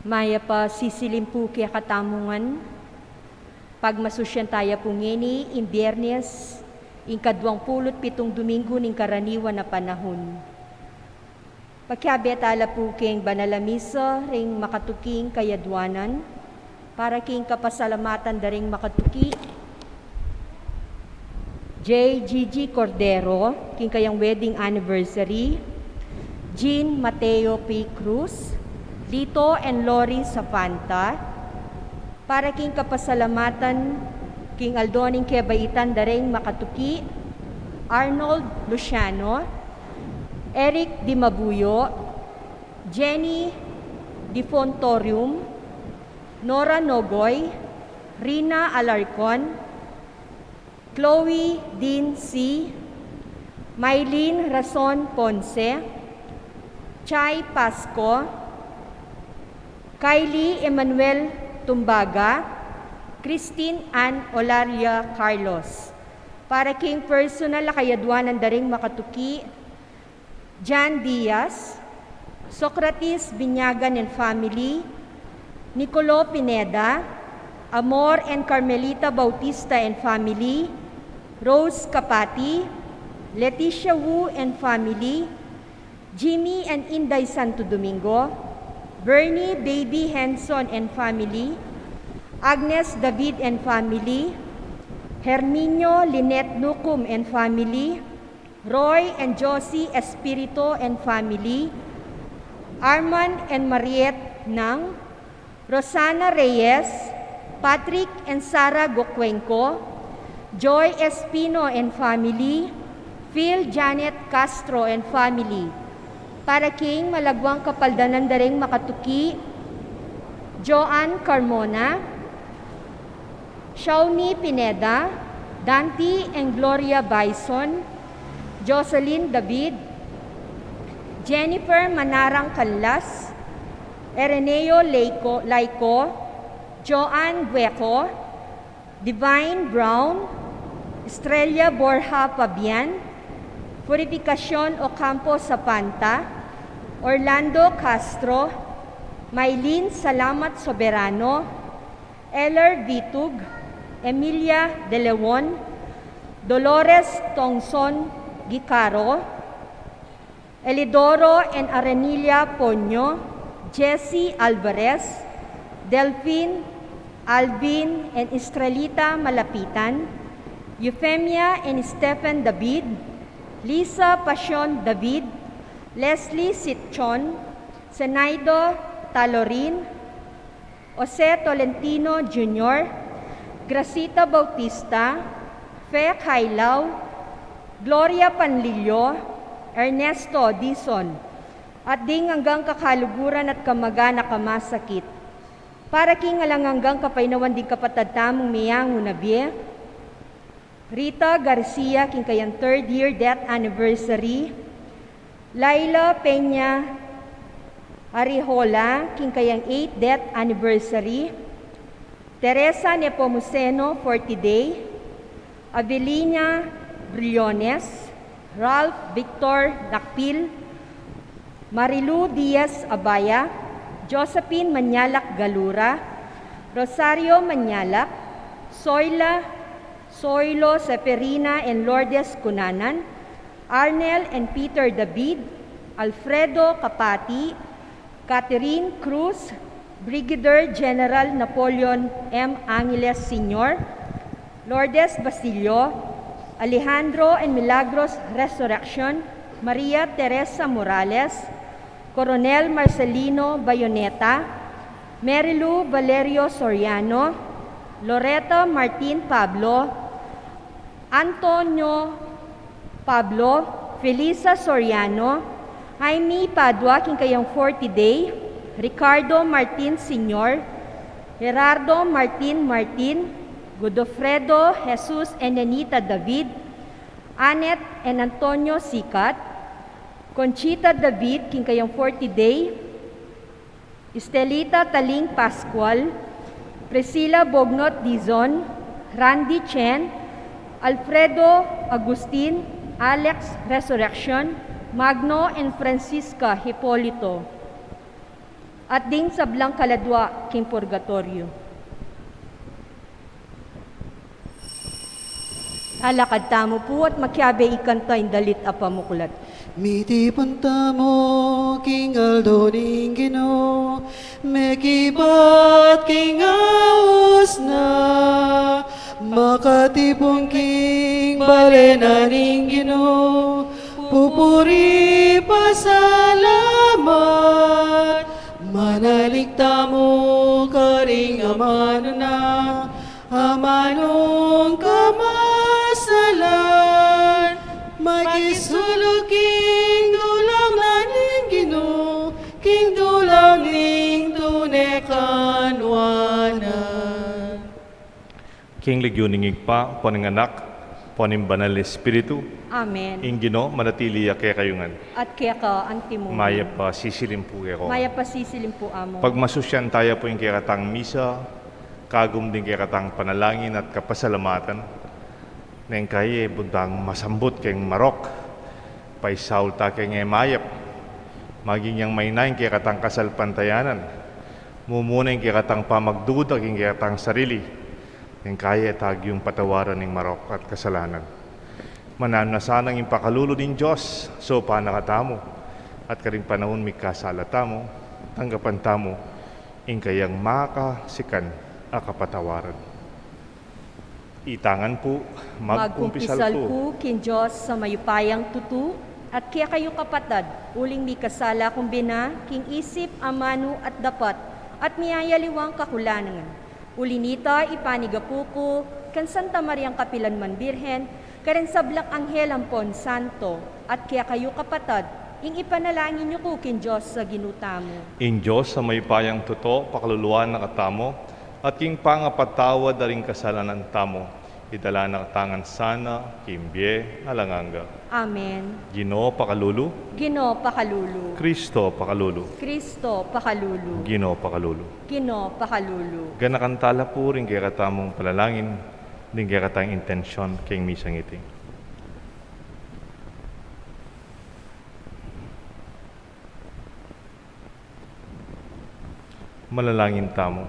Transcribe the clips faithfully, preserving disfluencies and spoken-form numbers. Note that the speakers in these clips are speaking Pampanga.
Mayap a sisilim pu kekatamu ngan, pagmasusyan taya pu ngeni ing Biernes, ing kaduang pulu't pitung Domingo ning karaniwan a panahun. Pakiabe tala pu king banal a misa ring makatuking kayadwanan, para king kapasalamatan da ring makatuki, J G G Cordero, king kayang wedding anniversary, Jean Mateo P. Cruz, Lito and Lori Safanta, para king kapasalamatan king aldo ning kebaitan da ring makatuki, Arnold Luciano, Eric Dimabuyo, Jenny Difontorium, Nora Nogoy, Rina Alarcon, Chloe Dean C., Mylene Rason Ponce, Chai Pasco, Kylie Emmanuel Tumbaga, Christine Ann Olaria Carlos. Para king personal a kayadwanan da ring makatuki, Jan Diaz, Socrates Binyagan and family, Nicolo Pineda, Amor and Carmelita Bautista and family, Rose Capati, Leticia Wu and family, Jimmy and Inday Santo Domingo, Bernie Baby Henson and family, Agnes David and family, Herminio Lynette Nucum and family, Roy and Josie Espirito and family, Arman and Mariette Nang, Rosana Reyes, Patrick and Sarah Gocuenco, Joy Espino and family, Phil Janet Castro and family. Para king malagwang kapaldanan da ring makatuki, Joanne Carmona, Shawnee Pineda, Dante and Gloria Bison, Jocelyn David, Jennifer Manarang Canlas, Ereneo Laico, Laico, Joanne Gueco, Divine Brown, Estrella Borja Fabian, Purificacion Ocampo Zapanta, Orlando Castro, Mylene Salamat Soberano, Eller Vitug, Emilia De Leon, Dolores Tongson Gicaro, Elidoro and Arenilla Ponyo, Jesse Alvarez, Delphine, Alvin and Estrelita Malapitan, Euphemia and Stephen David, Lisa Pasion David, Leslie Sitchon, Senaido Talorin, Jose Tolentino Junior, Gracita Bautista, Fe Kailaw, Gloria Panlilio, Ernesto Dizon, at ding anggang kakaluguran at kamag-anak a masakit. Para king alang anggang kapaynawan ding kapatad tamung meyangu na bie, Rita Garcia, king kayang third year death anniversary, Laila Peña Arijola, king kayang eighth death anniversary, Teresa Nepomuceno, forty day, Avelina Briones, Ralph Victor Nakpil, Marilu Diaz Abaya, Josephine Mañalak Galura, Rosario Mañalak, Soila, Soilo Seferina and Lourdes Cunanan, Arnel and Peter David, Alfredo Capati, Catherine Cruz, Brigadier General Napoleon M. Angeles Senior, Lourdes Basilio, Alejandro and Milagros Resurreccion, Maria Teresa Morales, Coronel Marcelino Bayoneta, Mary Lou Valerio Soriano, Loretta Martin Pablo, Antonio Pablo, Felisa Soriano, Jaime Padua king kayang forty day, Ricardo Martin Senior, Gerardo Martin Martin, Godofredo Jesus and Nenita David, Annette and Antonio Sicat, Conchita David king kayang forty day, Estelita Taling Pascual, Priscilla Bognot Dizon, Randy Chen, Alfredo Agustin, Alex Resurrection, Magno and Francisca Hipolito, at ding sablang kaladua king purgatoryo. Alakad tamu pu at makiabe ikanta ing dalit a pamuklat. Mitipun tamu king aldo ning Ginu, mekibat king aus na, makatipun king bale na ning Ginu, pupuri pasalamat, manalig tamu karing amanu na, amanung kamasalan, makisuluk king dulang na ning Ginu, king dulang ning tune kanuanan. King lagyu ning Ibpa, ampo ning Anak, ampo ning Banal Espiritu. Amen. Ing Ginu manatili ya kekayu ngan. At keka antimurin. Mayap a sisilim pu kekongan. Mayap a sisilim pu, Among. Pagmasusyan taya pu ing kekatang misa, kagum ding kekatang panalangin at kapasalamatan. Neng kaya buntang masambut keng marok, paisaul ta keng e mayap. Maging yang maina ing kekatang kasalpantayanan. Mumuna ing kekatang pamagduda king kekatang sarili. Neng kaya e ta agyung patawaran ing marok at kasalanan. Mananu na sanang ing pakalulu ning Dios, saupan na katamu, at karing panaun mikasala tamu, tanggapan tamu ing kayang makasikan a kapatawaran. Itangan pu, magkumpisal pu king Dios a mayupayang tutu, at kekayu kapatad, uling mikasala ku bina king isip, amanu at dapat, at miyayaliwang kakulanan. Uli nita, ipanigapu ku kang Santa Mariang kapilan man Birhen, karing sablang anghel ampon santo, at kekayu kapatad, ing ipanalangin yu ku king Dios a Ginu tamu. Ing Dios a mayupayang tutu, pakaluluan na katamu, at king pangapatawad da ring kasalanan tamu, idala na kata ngan sana king bie alang angga. Amen. Ginu pakalulu. Ginu pakalulu. Kristo pakalulu. Kristo pakalulu. Ginu pakalulu. Ginu pakalulu. Ganakan tala pu ring kekatamung panalangin, ding kekatang intensyon king misang iti. Manalangin tamu.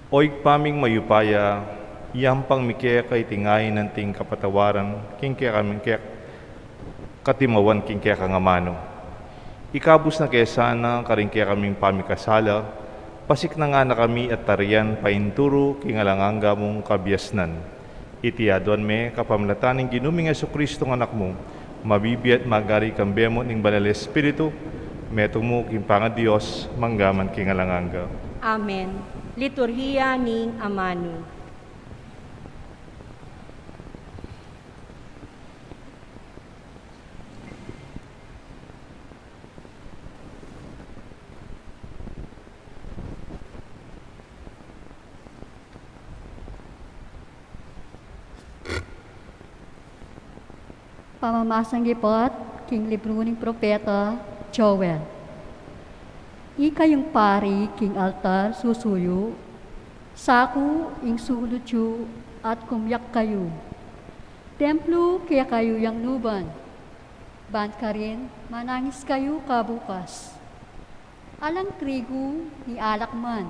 O Ibpa ming mayupaya, yampang mi keka iti ngeni anting kapatawaran king kekaming kek-, katimawan king kekang amanu. Ikabus na ke sana karing kekaming pamikasala, pasiknangan na kami at tarian paintulu king alang angga mung kabiasnan. Iti aduan mi kapamilatan ning Ginu ming Jesucristo a Anak mu, mabibie at magari kambe mu ning Banal Espiritu, metung mu king pangaDios, mangga man king alang angga. Amen. Liturhiya ning Amanu. Pamamasang ibat king libru ning propeta Joel. Ikayung pari king altar susuyu, saku ing sulud yu at kumyak kayu. Templu kekayu yang luban, ban karin manangis kayu kabukas. Alang trigu ni alak man,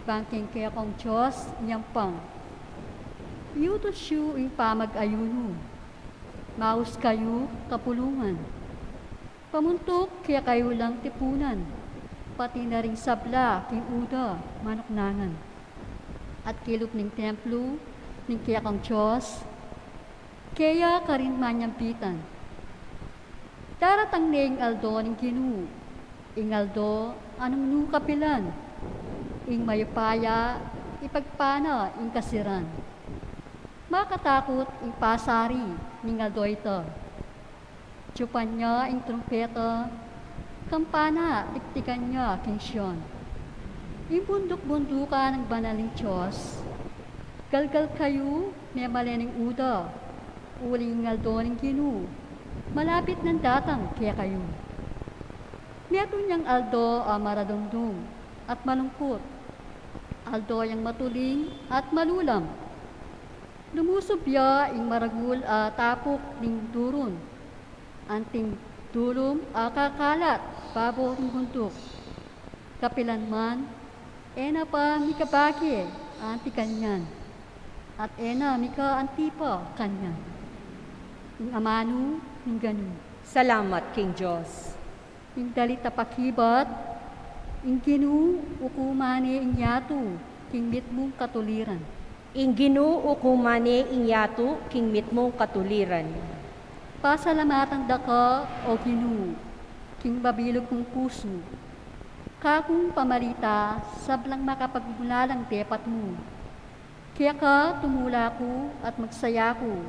ban king kekong Dios iyampang. Iutus yu ing pamag-ayunu, Maus kayu kapulungan. Pamuntuk kekayu lang tipunan, pati na ring sabla king uda manuknangan. At kilub ning templu ning kekang Dios, keya karin manyambitan. Daratang ne ing aldo ning Ginu, ing aldo a nung nu kapilan, ing mayupaya ipagpana ing kasiran. Makatakut ing pasari ning aldo ita. Tiyupan ya ing trumpeta, kampana tiktikan ya king Sion. Ing bunduk-bundukan nang banal ning Dios. Galgal kayu, memalen ing uda, uling ing aldo ning Ginu malapit nang datang kekayu. Metung yang aldo a maradumdum at malungkut, aldo yang matuling at malulam. Lumusub ya ing maragul a tapuk ning durun, anting dulum a kakalat babo ning bunduk. Kapilan man, e na pa mikabage anti kanyan, at e na mika anti pa kanyan. Ing amanu ning ganu. Salamat king Dios. Ing dalit a pakibat, ing Ginu ukuman ne ing yatu king mitmung katuliran. Ing Ginu ukuman ne ing yatu king mitmung katuliran. Pasalamatan da ka, O Ginu, king mabilug kung pusu. Kakung pamalita, sablang makapagmulalang depat mu. Keka tumula ku at magsaya ku.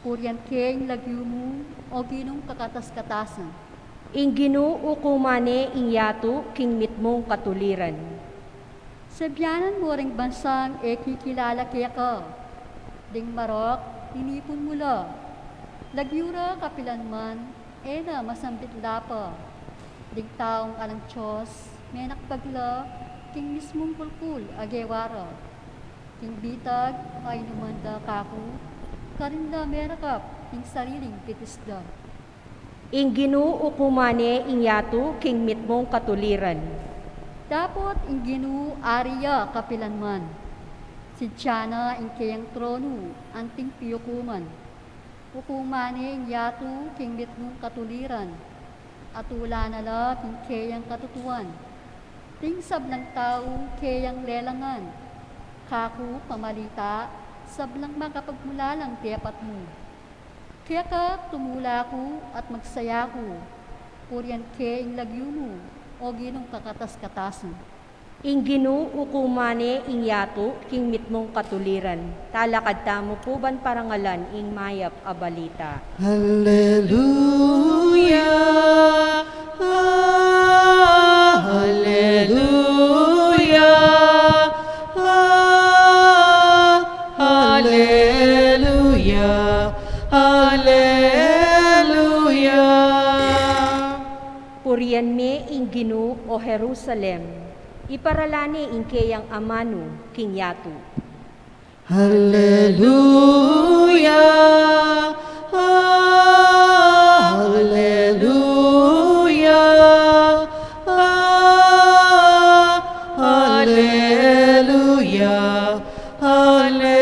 Purian ke ing lagyu mu, O Ginung kakatas-katasan. Ing Ginu ukuman ne ing yatu king mitmung katuliran. Sabianan mu ring bansang e kikilala keka. Ding marok, tinipun mu la. Lagyu ra kapilan man, e na masambit la pa. Ding taung alang Dios, menakbag la king mismung kulkul a gewa ra. King bitag a inuman da kaku, karin la merakap ing sariling bitis da. Ing Ginu ukuman ne ing yatu king mitmung katuliran. Dapot ing Ginu ari ya kapilan man. Sidya na ing keyang tronu anting piukuman. Ukuman ne ing yatu king mitmung katuliran, at ulan na la king keyang katutuan. Ding sablang tau keyang lelangan, kaku pamalita, sablang makapagmulalang depat mu. Keka tumula ku at magsaya ku, purian ke ing lagyu mu, O Ginung kakatas-katasan. Ing Ginu ukuman ne ing yatu king mitmung katuliran. Talakad tamu pu ban parangalan ing mayap a balita. Alleluia, alleluia, alleluia, alleluia. Purian me ing Ginu, O Jerusalem, iparalan ne ing keyang amanu king yatu. Alleluia, alleluia, alleluia, alleluia.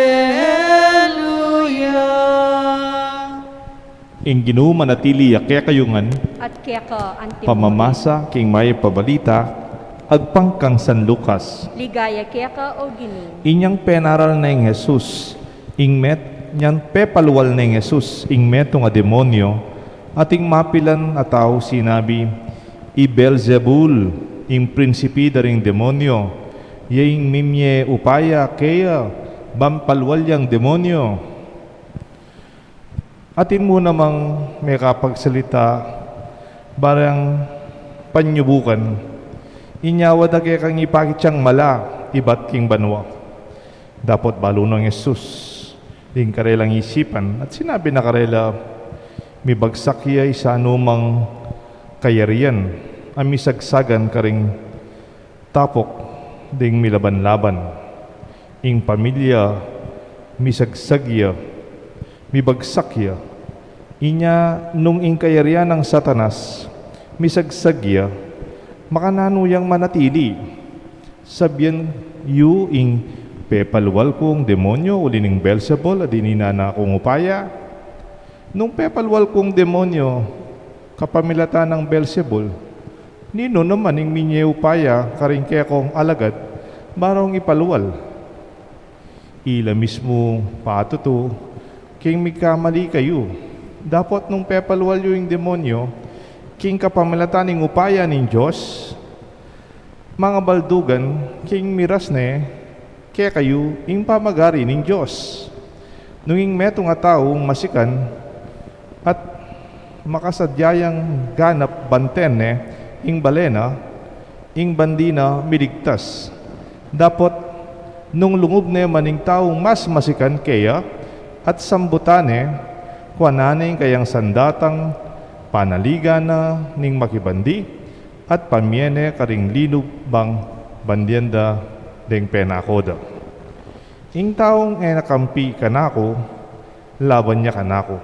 Ing Ginu manatili ya kekayu ngan. At keka anti mu. Pamamasa king mayap a balita agpang kang San Lucas. Ligaya keka, O Ginu. Inyang penaral neng Jesus ing met-, inyang pepalwal neng Jesus ing metung a demonio, ating mapilan a tau sinabi, I Beelzebul, ing prinsipi da ring demonio, ya ing mimie upaya keya ban palwal yang demonio. Atin mu namang mekapagsalita, barang panyubukan, inya wa da kekang ipakit yang mala ibat king banua. Dapot balu nang Jesus ing karelang isipan, at sinabi na karela, mibagsak ya ing sanumang kayarian a misagsagan karing tapok ding milaban-laban. Ing pamilya, misagsag ya, mibagsak ya. Inya nung ing kayarian nang Satanas, misagsag ya, makananu yang manatili? Sabian yu ing pepalwal kung demonio uli ning Beelzebul a dinan na kung upaya? Nung pepalwal kung demonyo kapamilatan nang Beelzebul, ninu naman ing minye upaya karing kekong alagad barung ipalwal? Ila mismu patutu king mikamali kayu. Dapot nung pepalwal yu ing demonyo king kapamilatan ning upaya ning Dios, mangabaldugan king miras ne kekayu ing pamagari ning Dios. Nung ing metung a taung masikan at makasadya yang ganap banten ne ing bale na, ing bandi na miligtas. Dapot nung lungub ne man ing taung mas masikan keya at sambutan ne, kuanan ne ing kayang sandatang panaligan na ning makibandi at pamie ne karing linub bang bandian da deng penako da. Ing taung e na kampi kanaku, laban ya kanaku.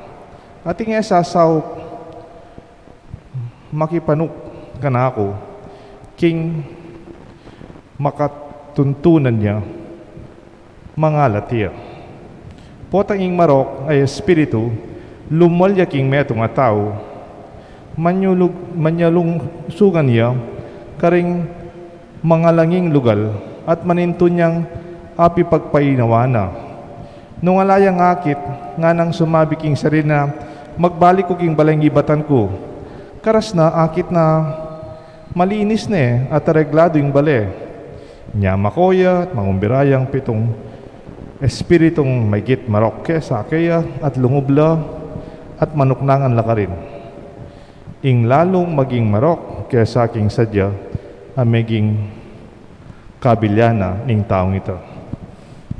At ing e sasaup makipanuk kanaku, king makatuntunan ya, mangalat ya. Potang ing marok a espiritu lumwal ya king metung a tau, manyulug-, manyalungsugan ya karing mangalanging lugal at manintun yang apipagpainawa na. Nung ala yang akit, nganang sumabi king sarili na, "Magbalik ku king baleng ibatan ku." Karas na, akit na, malinis ne at aregladu ing bale. Nyamako ya at mangumbira yang pitung espiritung maigit marok kesa keya at lungub la at manuknangan la karin. Ing lalung maging marok kesa king sadya a meging kabilyan na ning taung ita.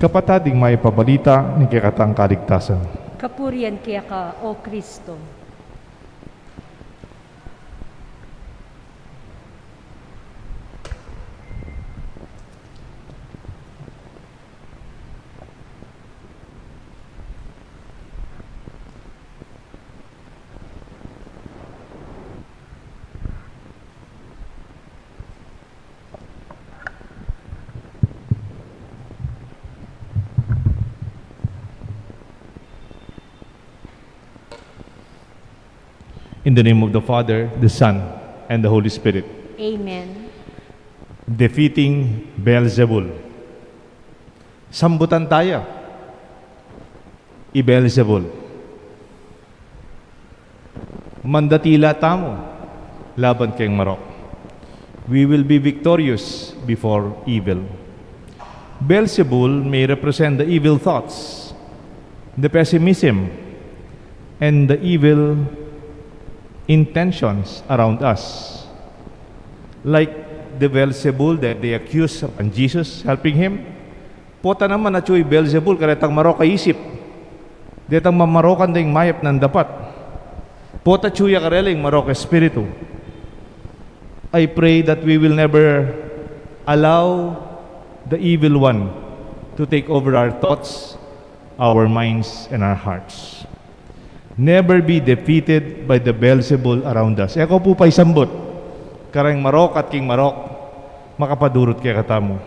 Kapatad, ing mayap a balita ning kekatang kaligtasan. Kapurian keka, O Kristo. In the name of the Father, the Son, and the Holy Spirit. Amen. Defeating Beelzebul. Sambutan taya i Beelzebul. Mandatila tamu laban keng marok. We will be victorious before evil. Beelzebul may represent the evil thoughts, the pessimism, and the evil intentions around us. Like the Beelzebul that they accuse upon Jesus helping him, pota naman atyu i Beelzebul karetang marok a isip. Detang mamarokan deng mayap nang dapat. Pota atyu ya karela ing marok a espiritu. I pray that we will never allow the evil one to take over our thoughts, our minds, and our hearts. Never be defeated by the Beelzebul around us. E ko pu paisambut kareng marok at king marok makapadurut kekatamu.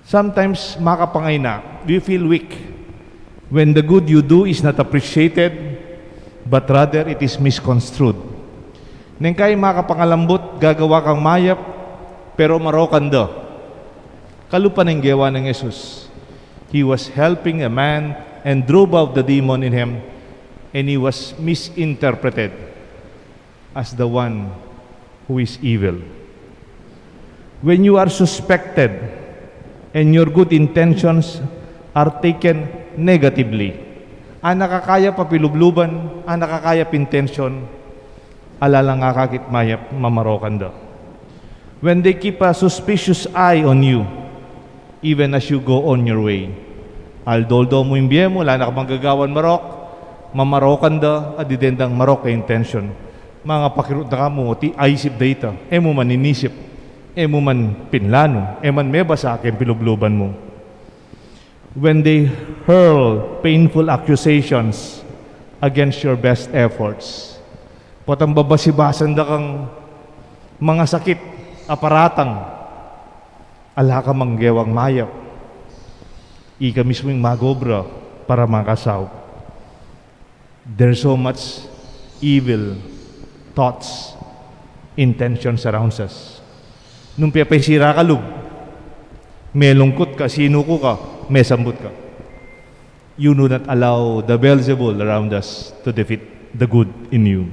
Sometimes, makapangayna, we feel weak when the good you do is not appreciated, but rather it is misconstrued. Neng kai makapangalambut, gagawa kang mayap, pero marokan da. Kalupa neng gewa nang Jesus. He was helping a man and drove out the demon in him, and he was misinterpreted as the one who is evil. When you are suspected and your good intentions are taken negatively, anak a kaya papilubluban, anak a kaya pintension, ala lang akakit mayap, mamarokan da. When they keep a suspicious eye on you, even as you go on your way. Aldo-aldo mu ing bie mu, ala na ka mang gagawan marok, mamarokan da, at didendang marok a intention. Mangapakirut na ka mu, oti aisip da ita, e mu man inisip, e mu man pinlanu, e man mebasa keng pilubluban mu. When they hurl painful accusations against your best efforts. Potang babasibasan da kang mangasakit a paratang, ala ka mang gewang mayap. Ika mismu ing mag-obra para makasaup. There's so much evil thoughts, intentions around us. Nung pepaisira ka lub, melungkut ka, sinuku ka, mesambut ka. You do not allow the Beelzebul around us to defeat the good in you.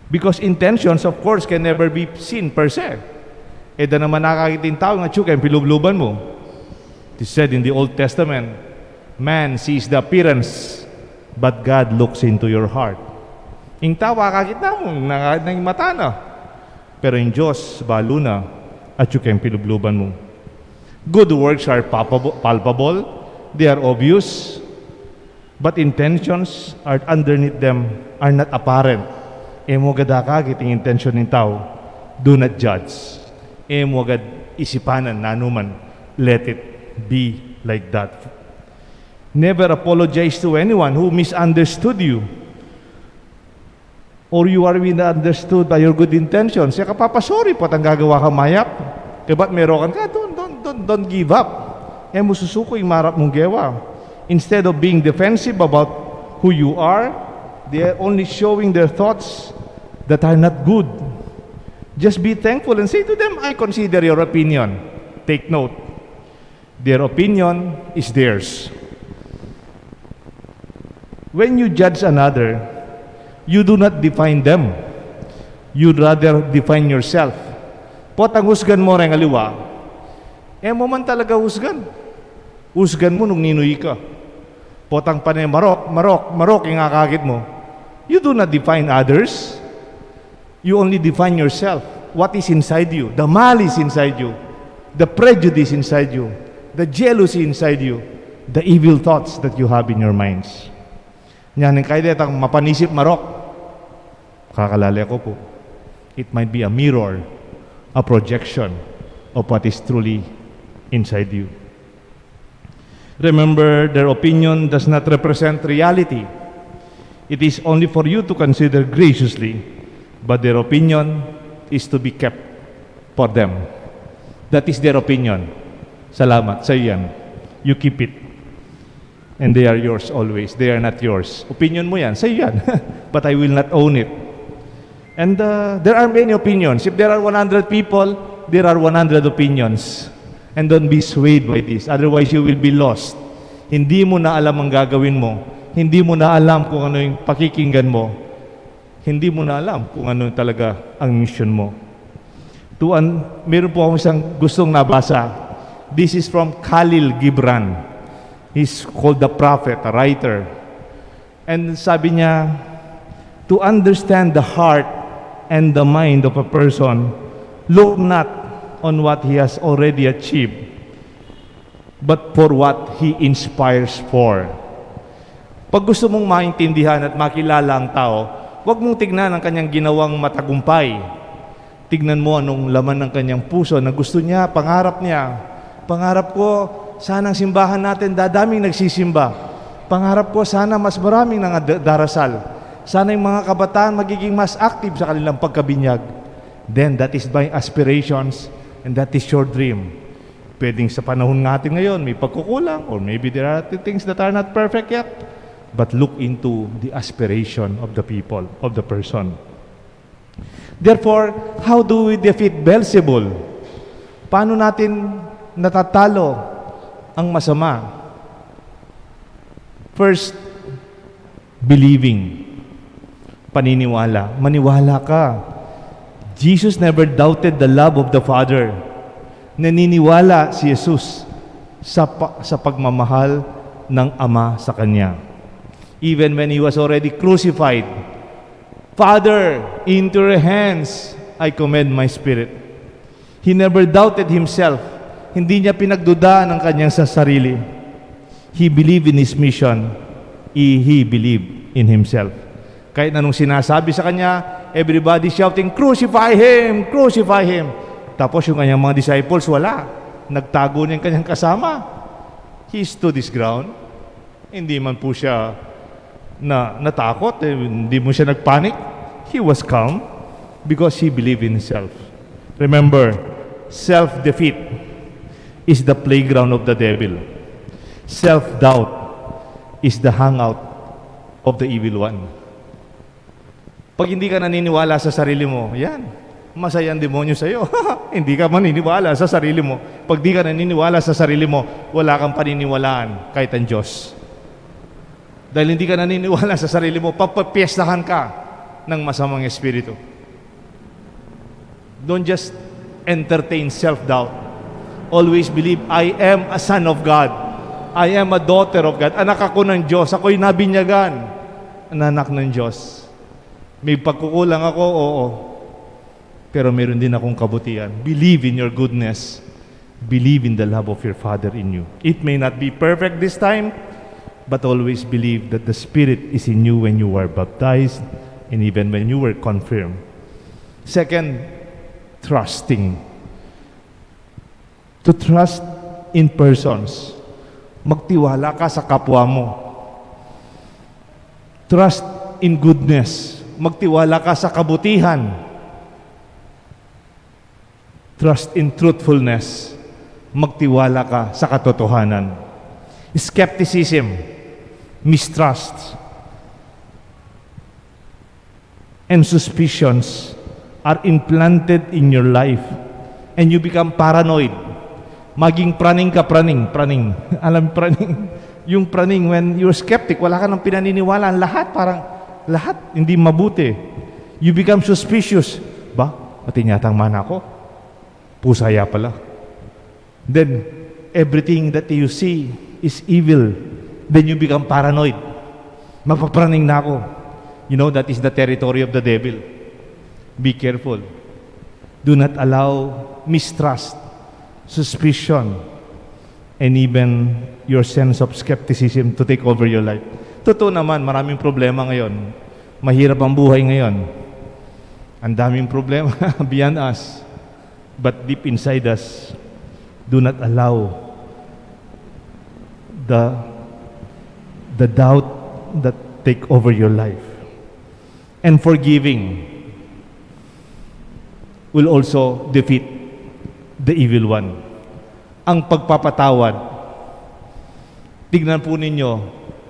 Because intentions, of course, can never be seen per se. E da naman akakit ing tau ing atyu keng pilubluban mu. It is said in the Old Testament, "Man sees the appearance, but God looks into your heart." Ing tau akakit na mu, na, na ing mata na. Pero ing Dios, balu na, atyu keng pilubluban mu. Good works are palpable, palpable, they are obvious, but intentions are underneath them are not apparent. E mu agad akakit ing intention ning tau. Do not judge. E mu agad isipanan nanu man. Let it be like that. Never apologize to anyone who misunderstood you. Or you are misunderstood by your good intentions. E ka papasorry potang gagawa kang mayap. Kaybat merokan ka, don't, don't, don't, don't give up. E mu susuku ing marap mung gewa. Instead of being defensive about who you are, they are only showing their thoughts that are not good. Just be thankful and say to them, "I consider your opinion." Take note. Their opinion is theirs. When you judge another, you do not define them. You'd rather define yourself. Potang husgan mu reng aliwa, e mu man talaga husgan. Husgan mu nung ninu ika. Potang pane marok, marok, marok ing akakit mu. You do not define others. You only define yourself, what is inside you, the malice inside you, the prejudice inside you, the jealousy inside you, the evil thoughts that you have in your minds. Nyaning kaya detang mapanisip marok, kakalale ko pu. It might be a mirror, a projection of what is truly inside you. Remember, their opinion does not represent reality. It is only for you to consider graciously, but their opinion is to be kept for them. That is their opinion. Salamat, sa iyo yan. You keep it. And they are yours always. They are not yours. Opinion mu yan, sa iyo yan. But I will not own it. And uh, there are many opinions. If there are one hundred people, there are one hundred opinions. And don't be swayed by this. Otherwise, you will be lost. Hindi mo na alam ang gagawin mo. Hindi mo na alam kung ano yung pakikinggan mo. Hindi mo na alam kung ano talaga ang mission mo. Tuan, meron po akong isang gustong nabasa. This is from Khalil Gibran. He's called the prophet, a writer. And sabi niya, "To understand the heart and the mind of a person, look not on what he has already achieved, but for what he inspires for." Pag gusto mong maintindihan at makilala ang tao, huwag mong tignan ang kanyang ginawang matagumpay. Tignan mo anong laman ng kanyang puso na gusto niya, pangarap niya. Pangarap ko, sana ang simbahan natin dadaming nagsisimba. Pangarap ko, sana mas maraming nang darasal. Sana yung mga kabataan magiging mas active sa kanilang pagkabinyag. Then that is my aspirations and that is your dream. Pwedeng sa panahon natin ngayon, may pagkukulang, or maybe there are things that are not perfect yet. But look into the aspiration of the people, of the person. Therefore, how do we defeat Beelzebul? Paano natin natatalo ang masama? First, believing. Paniniwala. Maniwala ka. Jesus never doubted the love of the Father. Naniniwala si Jesus sa, pa- sa pagmamahal ng Ama sa kanya. Even when he was already crucified, "Father, into your hands I commend my spirit." He never doubted himself. Hindi niya pinagduda ang kanyang sa sarili. He believed in his mission. He, he believed in himself. Kahit anong sinasabi sa kanya, everybody shouting, "Crucify him! Crucify him!" Tapos yung kanyang mga disciples, wala. Nagtago na yung kanyang kasama. He stood his ground. Hindi man po siya na natakot, eh, hindi mo siya nagpanic. He was calm because he believed in himself. Remember, self-defeat is the playground of the devil. Self-doubt is the hangout of the evil one. Pag hindi ka naniniwala sa sarili mo, yan, masaya ang demonyo sa'yo. Hindi ka maniniwala sa sarili mo. Pag di ka naniniwala sa sarili mo, wala kang paniniwalaan kahit ang Diyos. Dahil hindi ka naniniwala sa sarili mo, papapiestahan ka ng masamang espiritu. Don't just entertain self-doubt. Always believe, "I am a son of God. I am a daughter of God. Anak ako ng Diyos. Ako'y nabinyagan. Anak ng Diyos. May pagkukulang ako, oo. Pero meron din akong kabutihan." Believe in your goodness. Believe in the love of your Father in you. It may not be perfect this time, but always believe that the Spirit is in you when you are baptized and even when you were confirmed. Second, trusting. To trust in persons. Magtiwala ka sa kapwa mo. Trust in goodness. Magtiwala ka sa kabutihan. Trust in truthfulness. Magtiwala ka sa katotohanan. Skepticism, mistrust, and suspicions are implanted in your life and you become paranoid. Maging praning ka, praning, praning. Alam, praning. Yung praning, when you're skeptic, wala ka nang pinaniniwalaan. Lahat, parang, lahat, hindi mabuti. You become suspicious. Ba, matin yata ang mana ko. Pusa ya pala. Then, everything that you see is evil. Then you become paranoid. Mapapraning na ako. You know, that is the territory of the devil. Be careful. Do not allow mistrust, suspicion, and even your sense of skepticism to take over your life. Totoo naman, maraming problema ngayon. Mahirap ang buhay ngayon. Ang daming problema beyond us. But deep inside us, do not allow the, the doubt that take over your life. And forgiving will also defeat the evil one. Ang pagpapatawad. Tignan po ninyo,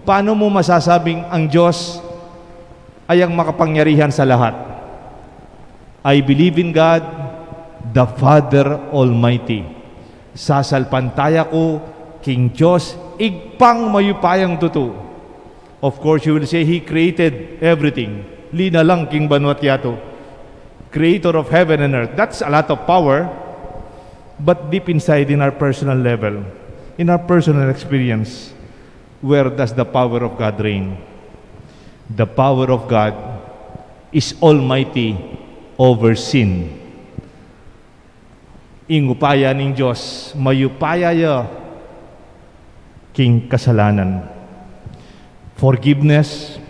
paano mo masasabing ang Diyos ay ang makapangyarihan sa lahat? "I believe in God, the Father Almighty. Sasalpantaya ku king Diyos, Ibpang mayupayang tutu." Of course, you will say, "He created everything." Linalang king banua't yatu. Creator of heaven and earth. That's a lot of power. But deep inside, in our personal level, in our personal experience, where does the power of God reign? The power of God is almighty over sin. Ing upaya ning Dios, mayupaya ya king kasalanan. Forgiveness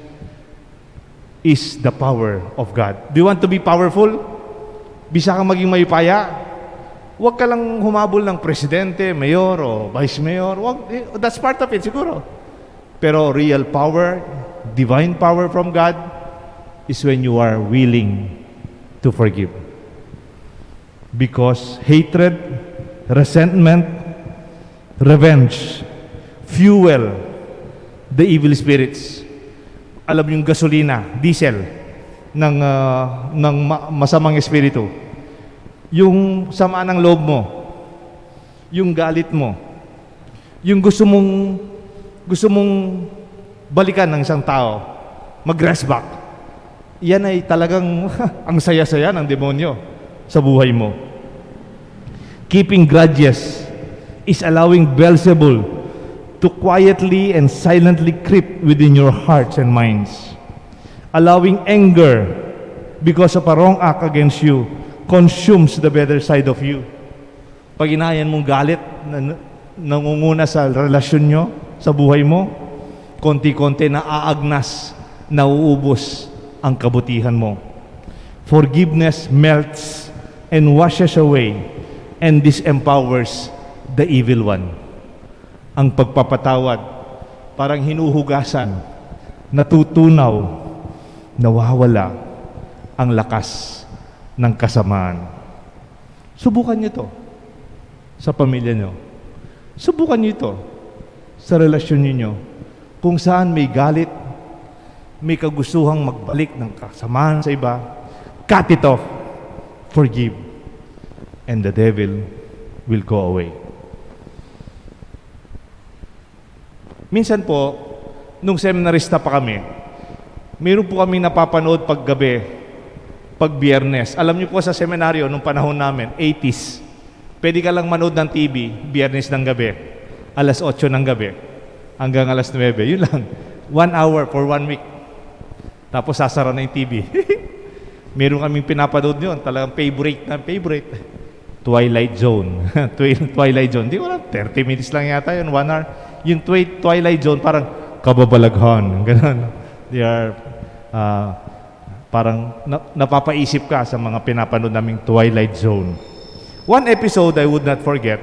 is the power of God. Do you want to be powerful? Bisa kang maging mayupaya? Huwag ka lang humabol ng presidente, mayor, o vice mayor. Wag, eh, that's part of it siguro. Pero real power, divine power from God, is when you are willing to forgive. Because hatred, resentment, revenge fuel the evil spirits. Alam yung gasolina, diesel ng, ah, ng ma-, masamang espiritu. Yung sama ng loob mo, yung galit mo, yung gusto mong, gusto mong balikan ng isang tao, mag-rest back. Yan ay talagang ang saya-saya ng demonyo sa buhay mo. Keeping grudges is allowing Beelzebul to quietly and silently creep within your hearts and minds. Allowing anger because of a wrong act against you consumes the better side of you. Pag inayan mong galit na, na, nangunguna sa relasyon nyo, sa buhay mo, konti-konti na aagnas, nauubos ang kabutihan mo. Forgiveness melts and washes away and disempowers the evil one. Ang pagpapatawad, parang hinuhugasan, natutunaw, nawawala ang lakas ng kasamaan. Subukan niyo 'to sa pamilya niyo. Subukan niyo 'to sa relasyon ninyo. Kung saan may galit, May kagustuhang magbalik ng kasamaan sa iba, cut it off. Forgive. And the devil will go away. Minsan po, nung seminarista pa kami, mayroon po kami napapanood paggabi, pag Biyernes. Alam niyo po, sa seminaryo, nung panahon namin, eighties, pwede ka lang manood ng T V, Biyernes ng gabi, alas otso ng gabi, hanggang alas nuebe. Yun lang. One hour for one week. Tapos sasara na yung T V. Meron kaming pinapanood yun. Talagang favorite na favorite. Twilight Zone. Twi- Twilight Zone. Di ko alam, thirty minutes lang yata yun, one hour. Yung twi- Twilight Zone, parang kababalaghan. Ganun. They are, ah, parang na- napapaisip ka sa mga pinapanood naming Twilight Zone. One episode I would not forget.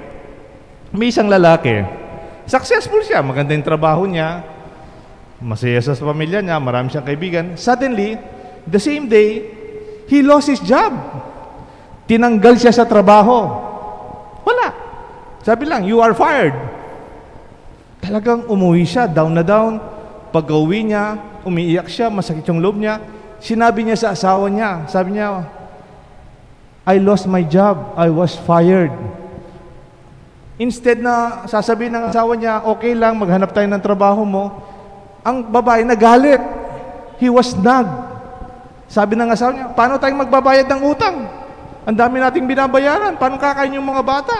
May isang lalaki, successful siya, maganda yung trabaho niya, masaya siya sa pamilya niya, marami siyang kaibigan. Suddenly, the same day, he lost his job. Tinanggal siya sa trabaho. Wala. Sabi lang, "You are fired." Talagang umuwi siya, down na down. Pag-uwi niya, umiiyak siya, masakit yung loob niya. Sinabi niya sa asawa niya, sabi niya, "I lost my job. I was fired." Instead na sasabihin ng asawa niya, "Okay lang, maghanap tayo ng trabaho mo," ang babae nagalit. He was nagged. Sabi ng asawa niya, "Paano tayong magbabayad ng utang? Ang dami nating binabayaran. Paano kakain yung mga bata?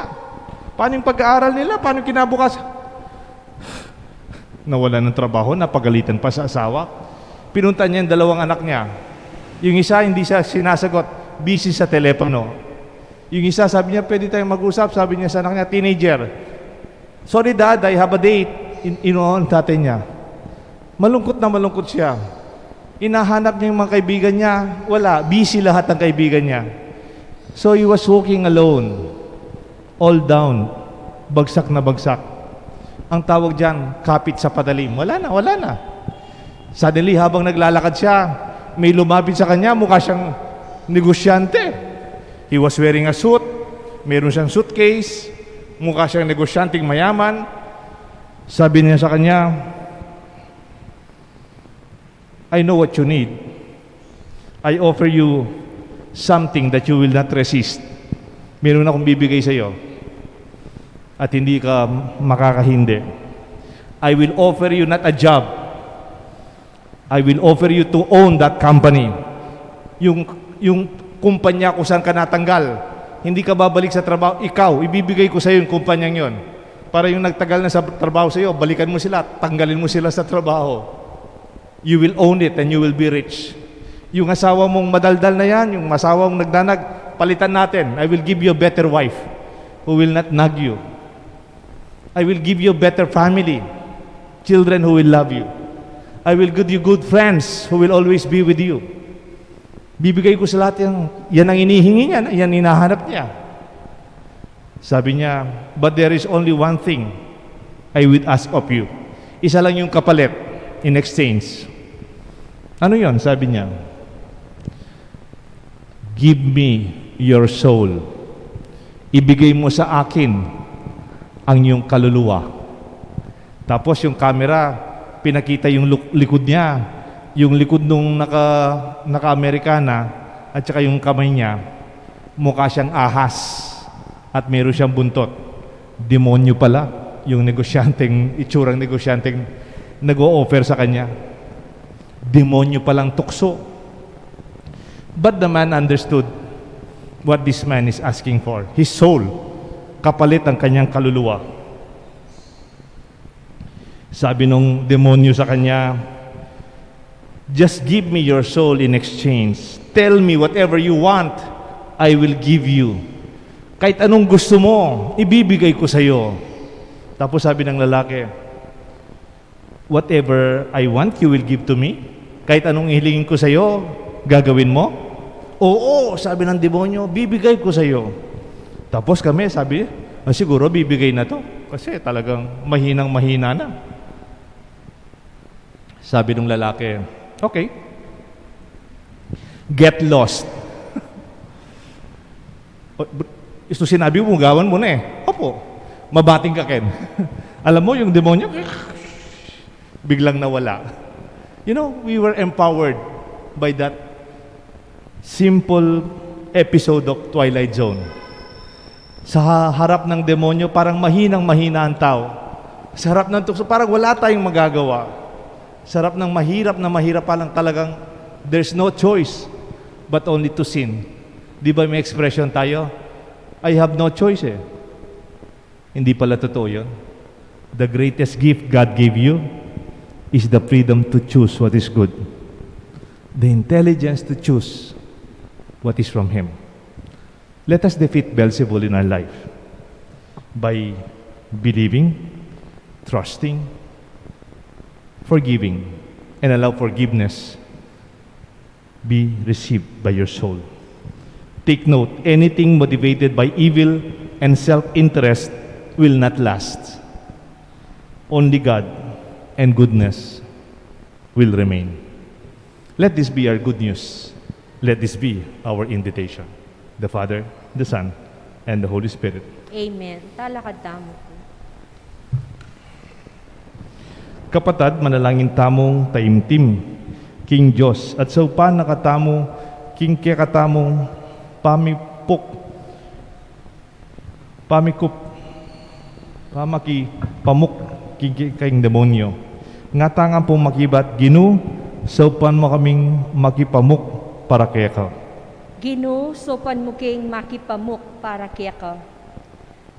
Paano yung pag-aaral nila? Paano yung kinabukasan?" Nawala ng trabaho, napagalitan pa sa asawa. Pinunta niya yung dalawang anak niya. Yung isa, hindi siya sinasagot, busy sa telepono. Yung isa, sabi niya, "Pwede tayong mag-usap?" Sabi niya sa anak niya, teenager, "Sorry, Dad, I have a date." In- inuon tatay niya. Malungkot na malungkot siya. Inahanap niya yung mga kaibigan niya, wala. Busy lahat ng kaibigan niya. So he was walking alone, all down, bagsak na bagsak. Ang tawag diyan, kapit sa patalim. Wala na, wala na. Suddenly, habang naglalakad siya, may lumapit sa kanya, mukha siyang negosyante. He was wearing a suit, meron siyang suitcase, mukha siyang negosyanteng mayaman. Sabi niya sa kanya, "I know what you need. I offer you something that you will not resist." Meron akong bibigay sa iyo at hindi ka makakahindi. "I will offer you not a job. I will offer you to own that company." Yung, yung kumpanya kung saan ka natanggal, hindi ka babalik sa trabaho, ikaw, ibibigay ko sa iyo yung kumpanyang yon. Para yung nagtagal na sa trabaho sa iyo, balikan mo sila, tanggalin mo sila sa trabaho. You will own it and you will be rich. Yung asawa mong madaldal na yan, yung asawa mong nagdanag, palitan natin. "I will give you a better wife who will not nag you. I will give you a better family, children who will love you. I will give you good friends who will always be with you." Bibigay ko sa lahat yan. Yan ang inihingi niya, yan hinahanap niya. Sabi niya, "But there is only one thing I will ask of you." Isa lang yung kapalit in exchange. "Ano yon?" Sabi niya, "Give me your soul. Ibigay mo sa akin ang iyong kaluluwa." Tapos yung camera, pinakita yung luk- likod niya. Yung likod nung naka, naka-Amerikana at saka yung kamay niya, mukha siyang ahas at meron siyang buntot. Demonyo pala yung negosyanteng, itsurang negosyanteng nag-o-offer sa kanya. Demonyo palang tukso. But the man understood what this man is asking for. His soul, kapalit ang kanyang kaluluwa. Sabi nung demonyo sa kanya, "Just give me your soul in exchange. Tell me whatever you want, I will give you. Kahit anong gusto mo, ibibigay ko sa'yo." Tapos sabi ng lalaki, "Whatever I want, you will give to me? Kahit anong ihilingin ko sa'yo, gagawin mo?" "Oo," sabi ng demonyo, "bibigay ko sa'yo." Tapos kami, sabi, "Ah, siguro bibigay na 'to. Kasi talagang mahinang-mahina na." Sabi ng lalaki, "Okay. Get lost." "O, br-, isto sinabi mo, gawan mo na eh." "Opo. Mabating ka, Ken." Alam mo, yung demonyo, biglang nawala. You know, we were empowered by that simple episode of Twilight Zone. Sa ha-, harap ng demonyo, parang mahinang-mahina ang tao. Sa harap ng tukso, parang wala tayong magagawa. Sa harap ng mahirap na mahirap, parang talagang there's no choice but only to sin. Di ba may expression tayo? "I have no choice eh." Hindi pala totoo yun. The greatest gift God gave you is the freedom to choose what is good, the intelligence to choose what is from Him. Let us defeat Beelzebul in our life by believing, trusting, forgiving, and allow forgiveness be received by your soul. Take note, anything motivated by evil and self-interest will not last. Only God and goodness will remain. Let this be our good news. Let this be our invitation. The Father, the Son, and the Holy Spirit. Amen. Talakad tamu pu. Kapatad, manalangin tamung taimtim king Dios at saupan na katamu king kekatamung pamipuk, pamikup, pamakipamuk king, king demonyo. Nga tang ampong makibat, Ginu, saupan mu kaming makipamuk para keka. Ginu, saupan mu king makipamuk para keka.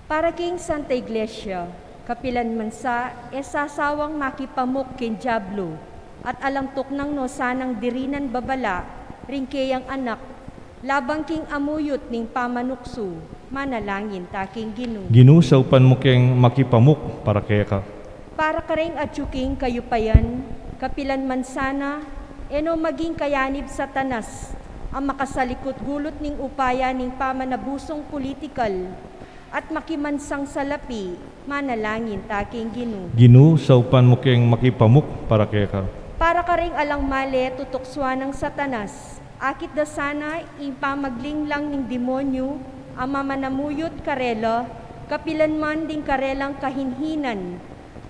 Para king Santa Iglesia, kapilan man sa e sasawang makipamuk king Diablo, at alang tuknang no sanang dirinan babala ring keyang anak, labang king amuyut ning pamanuksu, manalangin ta king Ginu. Ginu, saupan mu keng makipamuk para keka. Para karing atyu king kayupayan, kapilan man sana e no maging kayanib Satanas a makasalikut gulut ning upaya ning pamanabusung politikal, at makimansang salapi, manalangin ta king Ginu. Ginu, saupan mu keng makipamuk para keka. Para karing alang male tutuksuan nang Satanas, akit da sana ing pamaglinglang ning demonyo a mamanamuyut karela, kapilan man ding karelang kahinhinan,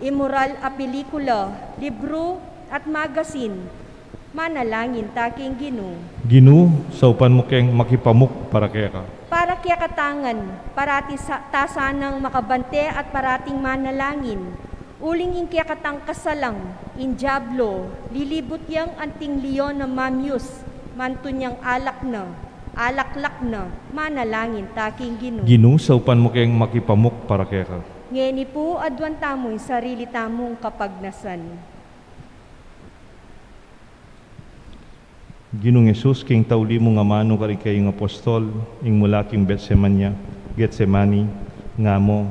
imoral a pelikula, libru, at magasin, manalangin ta king Ginu. Ginu, saupan mu keng makipamuk para keka. Para kekatang ngan, parati sa, ta sanang makabante at parating manalangin. Uling ing kekatang kasalang, ing Diablo, lilibut yang anting leon a mamyus, mantun yang alak na, alaklak na, manalangin ta king Ginu. Ginu, saupan mu keng makipamuk para keka. Ngeni pu, aduan tamu ing sarili tamung kapagnasan. Ginung Jesus, king tauli mung amanu karing keyang apostol, ing mula king Getsemania, Getsemani, nga mu,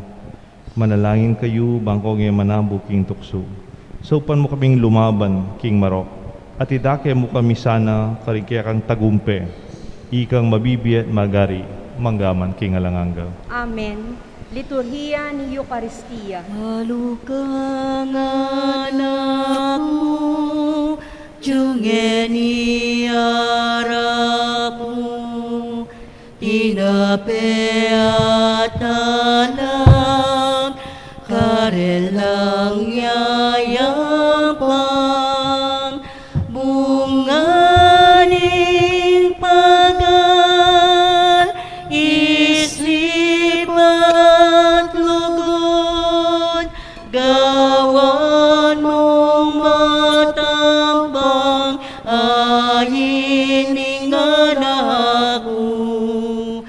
manalangin kayu bang kong e manabu king tuksu. Saupan mu kaming lumaban king marok, at idake mu kami sana karing kekang tagumpe, ikang mabibie at magari, mangga man king alang angga. Amen. Liturhiya ning Eukaristia. Maluka ngan, Anak mu, king ngeni arap mu, tinape at alang, karelang yayapan, bunga ning pagal, isip at lugud, gawan mung matambang, ain ning anak mu.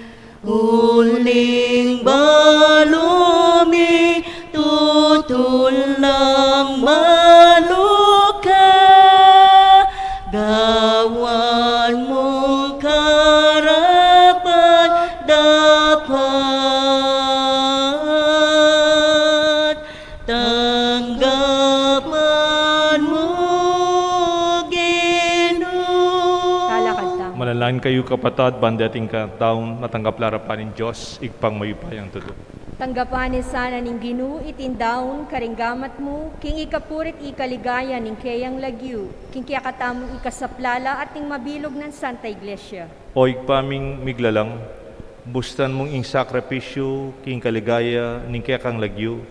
Uling balu mi tutul nang maluka, gawan mung karapat-dapat, tanggapan mu, Ginu. Talakad tamu. Manalangin kayu, kapatad, ban deting kataun matanggap la arapan ning Dios, Ibpang mayupayang tutu. Tanggapan na sana ning Ginu iting daun karing gamat mu, king ikapuri't ikaligaya ning keyang lagyu, king kekatamung ikasaplala at ning mabilug nang Santa Iglesia. O Ibpa ming miglalang, bustan mung ing sakripisyu king kaligaya ning kekang lagyu,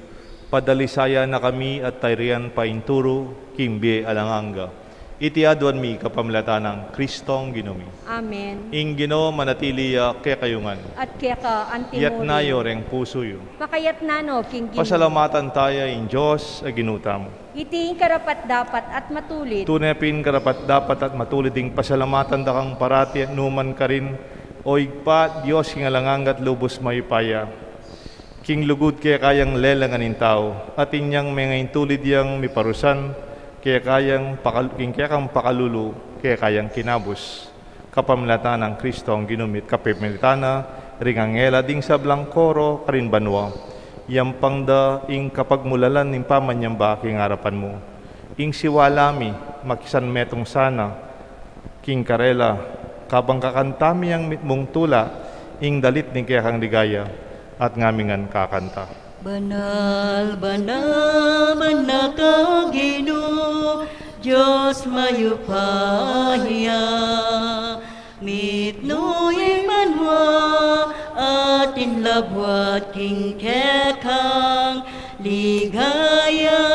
padalisayan na kami at tayrian pa ing turu king bie alang angga. Iti aduan mi kapamilatan nang Kristong Ginu mi. Amen. Ing Ginu manatili ya kekayu ngan. At keka antimurin. Iyatas yu reng pusu yu. Pakayatas no king Ginu. Pasalamatan taya ing Dios a Ginu tamu. Iti ing karapat-dapat at matulid. Tune pin karapat-dapat at matulid ing pasalamatan da kang parati at nukarin man, O Ibpa, Dios king alang angga at lubus mayupaya. King lugud keka yang lelangan ing tau, at inyang menga ing tulid yang miparusan, keka yang pakal-, king kekang pakalulu, keka yang kinabus. Kapamilatan nang Kristong Ginu mi at kapamilatan na ring anghel at ding sablang koro karin banua, yampang da ing kapagmulalan ning pamanyamba king arapan mu. Ing siwala mi, makisanmetung sana king karela, kabang kakanta mi ing mitmung tula, ing dalit ning kekang ligaya, at ngaming ngan kakanta. Banal, banal, banal ka, Ginu, Dios mayupaya. Mitmu ing banua at ing labuad king kekang ligaya.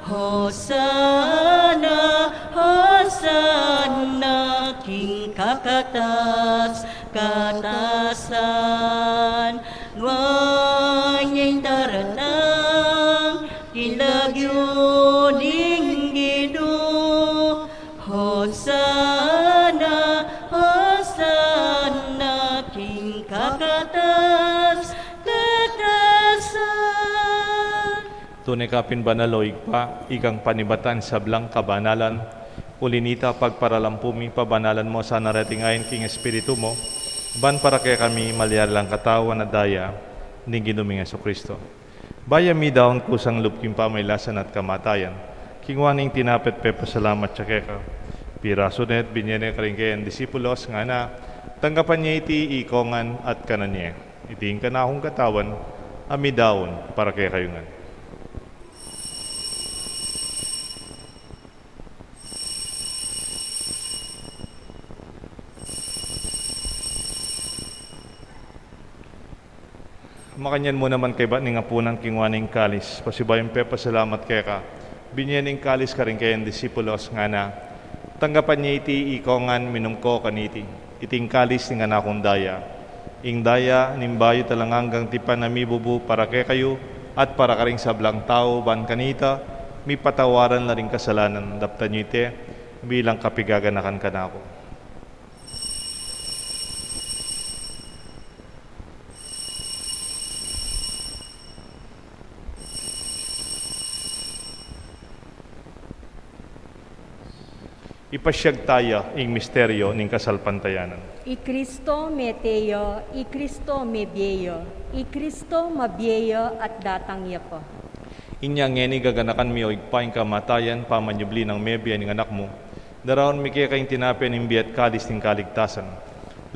Hosana, Hosana king kakatas-katasan. Nuan ya ing daratang king lagyu ning Ginu. Hosana, Hosana king kakatas-katasan. Tune ka pin banal, O Ibpa, ikang panibatan sablang kabanalan. Uli na nita, pagparalampu mi, pabanalan mu sana reting ain king Espiritu mu, ban para kekami malyari lang katawan at daya ning Ginu ming Jesucristo. Bayu mi daun kusang lub king pamailasan at kamatayan, kingwa ne ing tinape at pepasalamat ya keka, pirasu ne at binye ne karing kayang disipulos, ngana, tanggapan ye iti ikongan at kanan ye. Iti ing kanakung katawan a midaun para kekayu ngan. Makanyan mu naman kaybat ning apunan, kingwa ne ing kalis, pasibayu yang pepasalamat keka, binye ne ing kalis karing kayang disipulos, ngana, tanggapan ye iti ikongan, minum ko kaniti. Iti ing kalis ning kanakung daya, ing daya ning bayu at alang anggang tipan a mibubu para kekayu at para karing sablang tau, ban kanita mipatawaran la ring kasalanan. Daptan yu iti bilang kapigaganakan kanaku. Ipasyag taya ing misteryo ning kasalpantayanan. I Kristo mete ya, i Kristo mebie ya, i Kristo mabie ya at datang ya pa. Inya ngeni gaganakan mi, O Ibpa, ing kamatayan, pamanyubli nang mebie ning Anak mu, daraun mi keka ing tinape ning bie at kalis ning kaligtasan.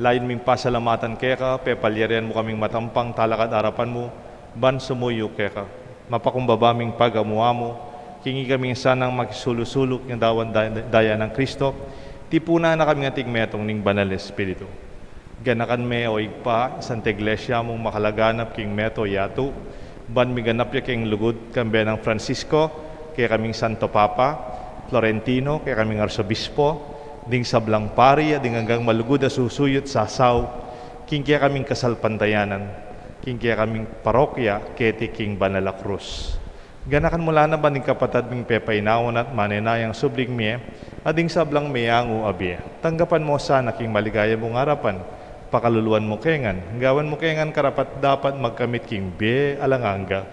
Layun ming pasalamatan keka, pepalyarian mu kaming matampang talakad arapan mu, ban sumuyu keka. Mapakumbaba ming pagamu-amu, king ikami sanang makisulu-sulu king adawang da-, daya nang Kristo, tipunan na kaming ating metung ning Banal Espiritu. Ganakan me, O Ibpa, ing Santa Iglesia mung makalaganap king meto yatu, ban miganap ya king lugud, kambe nang Francisco, kekaming Santo Papa, Florentino, kekaming Arsobispo, ding sablang pari, at ding anggang malugud a susuyu at sasaup king kekaming kasalpantayanan, king kekaming parokya, keti king banal a krus. Ganakan mu la naman ding kapatad ming pepainawa na at manenayang subling mie, at ding sablang meyangu a bie. Tanggapan mu sana king maligaya mung arapan, pakaluluan mu ke ngan, gawan mu ke ngan karapat-dapat magkamit king bie alang angga,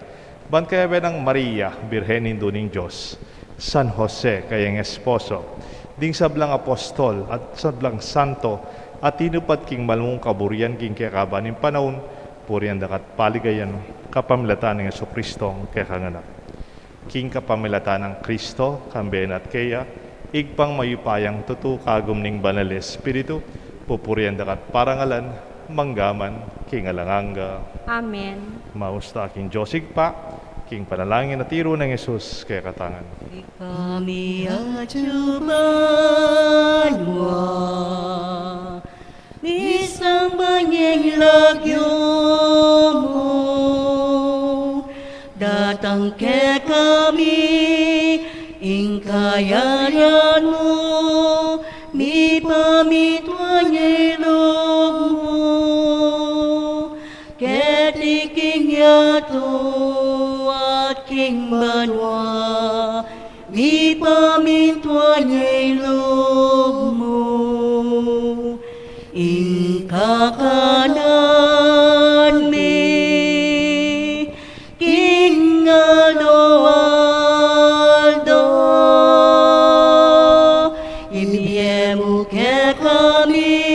ban kayabe nang Maria, Birhen Indu ning Dios, San Jose, kayang esposo, ding sablang apostol at sablang santo a tinupad king malmung kaburian king kekaba ning panaun, purian da ka at paligayan, kapamilatan nang Jesucristo, kekang Anak. King kapamilatan nang Kristo, kambe na at keya, Ibpang mayupayang tutu, kagum ning Banal Espiritu, pupurian da ka at parangalan, mangga man king alang angga. Amen. Maus ta king Dios Ibpa, king panalangin a tiru nang Jesus kekatang ngan. Ikami atsu banua, misamban ya ing lagyu mu, datang kekami ing Kayarian mu, mipamintuan ya ing lub mu, keti king yatu at king banua, mipamintuan ya ing lub mu. Ing kakanan mi king aldo-aldo, ibie mu kekami,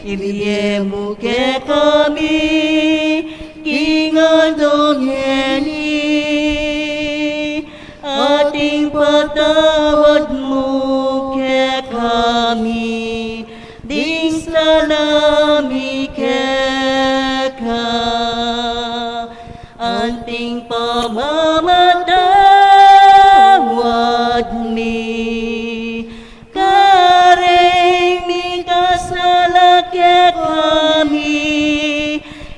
ibie mu kekami king aldo ngeni, at ipatawad mu kekami ding sala mi keka, anti ing pamamatawad mi kareng mikasala kekami,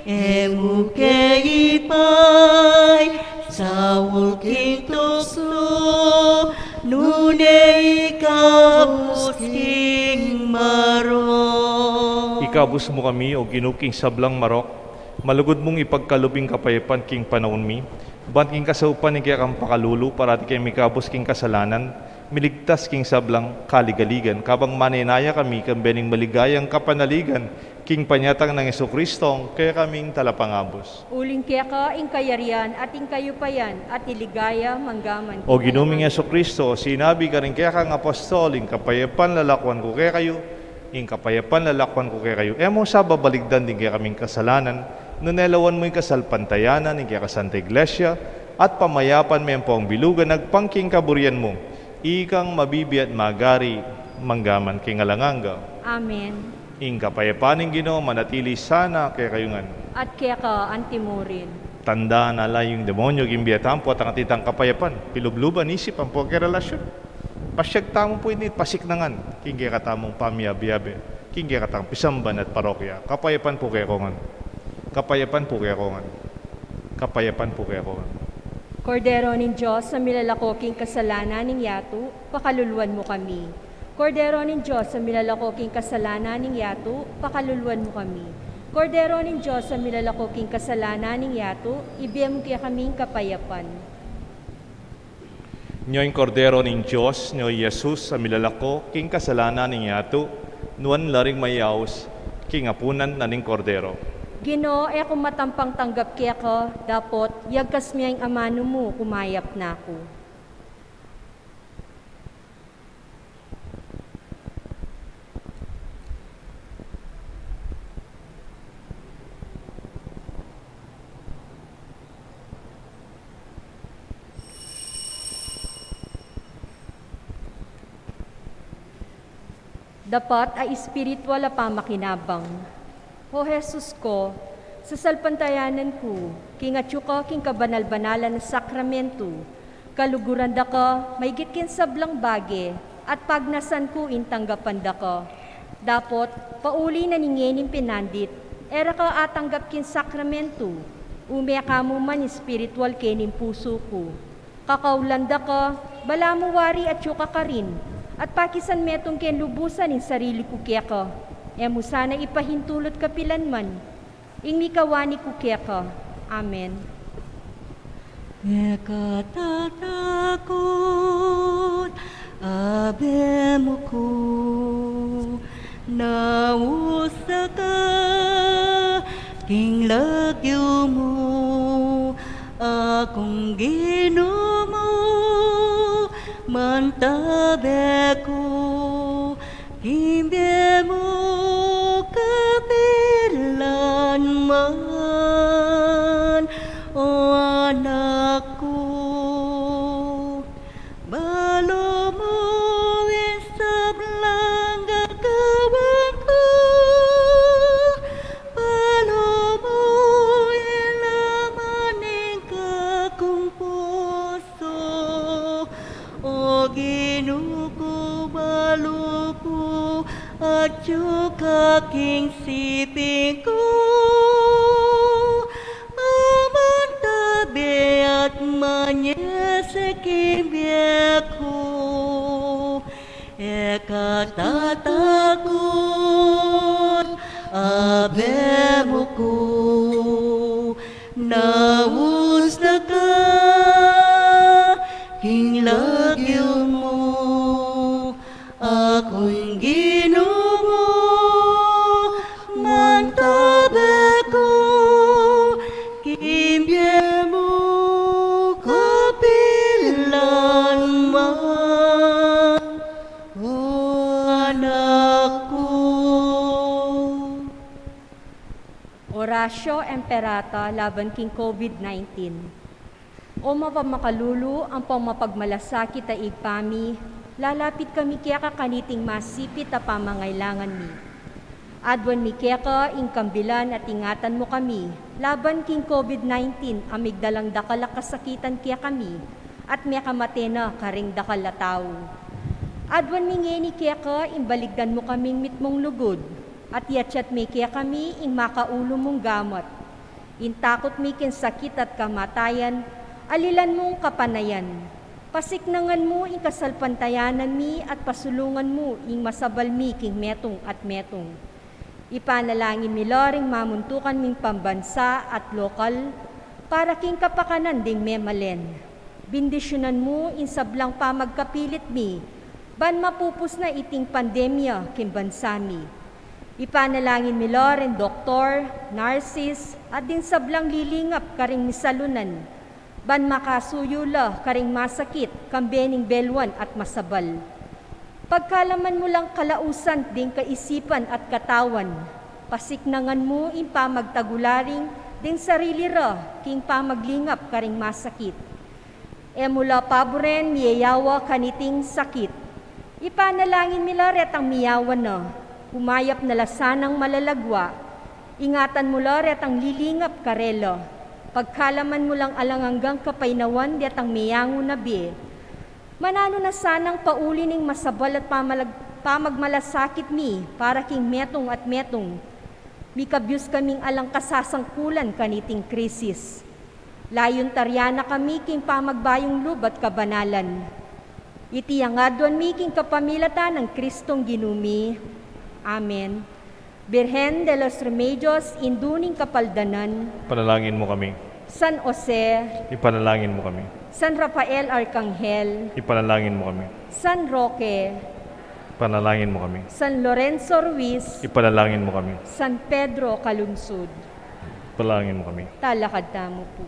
e mu ke ipaisaul king tuksu, nune ikabus king marok. Ikabus mu kami, O Ginu, king sablang marok, malugud mung ipagkalub ing kapayapan king panaun mi, ban king kasaupan ning kekang pakalulu, parati kaming mikabus king kasalanan, miligtas king sablang kaligaligan, kabang manenaya kami kambe ning maligayang kapanaligan king panyatang nang Jesucristo, kekaming Talapangabus. Uling keka ing kayarian at ing kayupayan at ing ligaya mangga man king alang angga. O Ginu ming Jesucristo, sinabi karing kekang apostol, ing kapayapan lalakuan ku kekayu, ing kapayapan lalakuan ku kekayu. E mu sa babaligdan ding kekaming kasalanan, nune lawan mu ing kasalpantayanan ning kekang Santa Iglesia, at pamayapan me ampong bilugan agpang king kaburian mu, ikang mabibie at magari mangga man king alang angga. Amen. Ing kapayapan ning Ginu manatili sana kekayu ngan. At keka antimurin. Tanda na la yu ing demonyo king bie tamu, at angat itang kapayapan, pilubluban, isip ampong kekang relasyun, pasiag tamu pu ini, pasiknangan king kekatamung pamiabe-abe, king kekatang pisamban at parokya. Kapayapan pu kekayu ngan. Kapayapan pu kekayu ngan. Kapayapan pu kekayu ngan. Kordero ning Dios a milalako king kasalanan ning yatu, pakaluluan mu kami. Kordero ning Dios a milalako king kasalanan ning yatu, pakaluluan mu kami. Kordero ning Dios a milalako king kasalanan ning yatu, ibie mu kekami ing kapayapan. Nyo ing Kordero ning Dios, nyo i Jesus a milalako king kasalanan ning yatu, nuan la ring mayaus king apunan na ning Kordero. Ginu, e ku matampang tanggap keka, dapot yagkas me ing amanu mu, kumayap na ku. Dapat a espiritual a pamakinabang. O Jesus ku, sasalpantayanan ku king atyu ka king kabanal-banalan a sakramentu, kaluguran da ka maigit king sablang bage, at pagnasan ku ing tanggapan da ka. Dapot, pauli na ning ngening pinandit, e ra ka atanggap king sakramentu, ume ka mu man espiritual kening pusu ku. Kakaulan da ka, balamu wari atyu ka karin, at pakisan metung keng lubusan ing sarili ku keka. E mu sana ipahintulut kapilan man ing mikawani ku keka. Amen. E ka tatakut, Abe mu ku, nausa ka king lagyu mu, a kung Ginu mu, mantabe ku, king bie mu kapilan man, o anak ku. Balu mu ing sablang gagawan ku, balu mu ing laman ning kakung pusu. O Ginu ku, balu ku, atyu ka king siping ku, a mantabe at manyese king bie ku. katatakut, abe mu ku, naus na ka king lagyu mu, akun Ginu mu, mantabe ku, king bie mu kapilan man, o anak ku. Oratio Imperata laban king COVID nineteen. O mapamakalulu ampong mapagmalasakit a Ibpa mi, lalapit kami keka kaniting masipit a pamangailangan mi. Aduan mi keka ing kambilan at ingatan mu kami laban king COVID nineteen a migdalang dakal a kasakitan kekami at mekamate na karing dakal a tau. Aduan mi ngeni keka ing baligdan mu kaming mitmung lugud at yatyat me kekami ing makaulu mung gamat. Ing takut mi king sakit at kamatayan, alilan mung kapanayan. Pasiknangan mu ing kasalpantayanan mi at pasulungan mu ing masabal mi king metung at metung. Ipanalangin mi la ring mamuntukan ming pambansa at lokal para king kapakanan ding memalen. Bendisyunan mu ing sablang pamagkapilit mi, ban mapupus na iting pandemya king bansa mi. Ipanalangin mi la ring doktor, narsis, at ding sablang lilingap karing misalunan, ban makasuyu la karing masakit, kambe ning beluan at masabal. Pagkalaman mu lang kalausan ding kaisipan at katawan, pasiknangan mu ing pamagtagularing ding sarili ra king pamaglingap karing masakit. E mu la paburen miyayawa kaniting sakit. Ipanalangin mi la retang miyawa na, umayap na la sanang malalagwa. Ingatan mu la retang lilingap karela. Pagkalaman mu lang alang anggang kapaynawan detang meyangu na bie. Mananu na sanang pauli ning masabal at pamalag-, pamagmalasakit mi para king metung at metung. Mikabyus kaming alang kasasangkulan kaniting krisis. Layun tarian na kami king pamagbayung lub at kabanalan. Iti ing aduan mi king kapamilatan nang Kristong Ginu mi. Amen. Birhen de los Remedios, Indu ning Kapaldanan. Panalangin mu kami. San Jose. Ipanalangin mu kami. San Rafael Arkanghel. Ipanalangin mu kami. San Roque. Panalangin mu kami. San Lorenzo Ruiz. Ipanalangin mu kami. San Pedro Calungsod. Panalangin mu kami. Talakad tamu pu.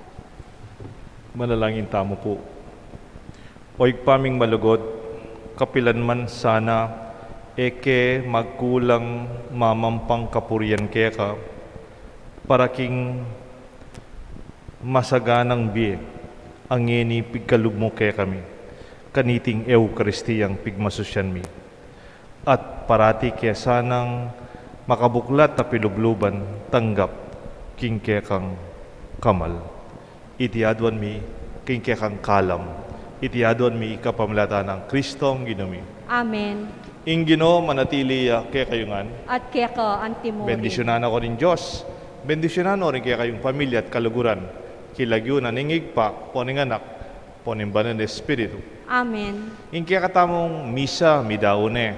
Manalangin tamu pu. O Ibpa ming malugud, kapilan man sana e ke magkulang mamampang kapurian keka, para king masaganang bie a ngeni pigkalub mu kekami, kaniting Eukaristiyang pigmasusyan mi. At parati ke sanang makabuklat a pilubluban tanggap king kekang kamal. Iti aduan mi king kekang kalam. Iti aduan mi kapamilatan nang Kristong Ginu mi. Amen. Ing Ginu manatili ya kekayu ngan. At keka antimurin. Bendisyunan na ko ning Dios. Bendisyunan no ring kekayung pamilya at kaluguran. King lagyu na ning Ibpa, ampo ning Anak, ampo ning Banal a Espiritu. Amen. Ing kekatamung misa midaun ne.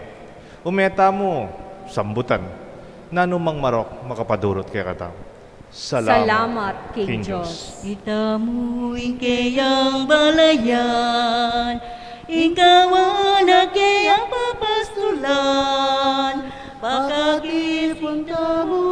Ume tamu sambutan. Nanu mang marok makapadurut kekatamu. Salamat. Salamat king Dios. Itamu ing keyang balayan, ing kawan a keyang papastulan, pakakipun tamu